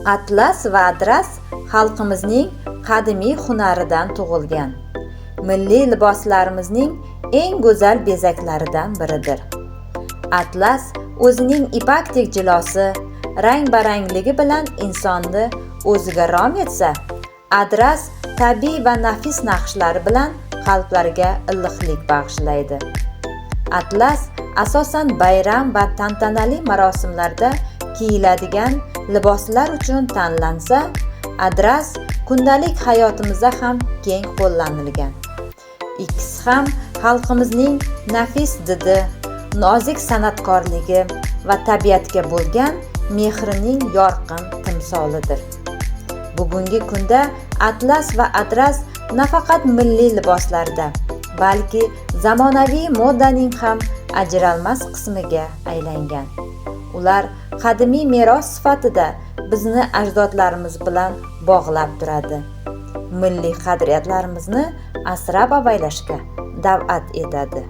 Atlas va adras xalqimizning qadimiy hunaridan tug'ilgan. Milliy liboslarimizning eng go'zal bezaklaridan biridir. Atlas o'zining ipakdek jilosi, rang-barangligi bilan insonni o'ziga rom etsa, adras tabiiy va nafis naqshlari bilan qalblarga iliqlik bag'ishlaydi. Atlas asosan bayram va tantanali marosimlarda kiyiladigan liboslar uchun tanlansa, adras kundalik hayotimizda ham keng qo'llanilgan. Ikkisi ham xalqimizning nafis didi, nozik san'atkorligi va tabiatga bo'lgan mehrining yorqin timsolidir. Bugungi kunda atlas va adras nafaqat milliy liboslarda, balki zamonaviy modaning ham ajralmas qismiga aylangan. Ular qadimiy meros sifatida bizni ajdodlarimiz bilan bog'lab turadi. Milliy qadriyatlarimizni asrab avaylashga da'vat etadi.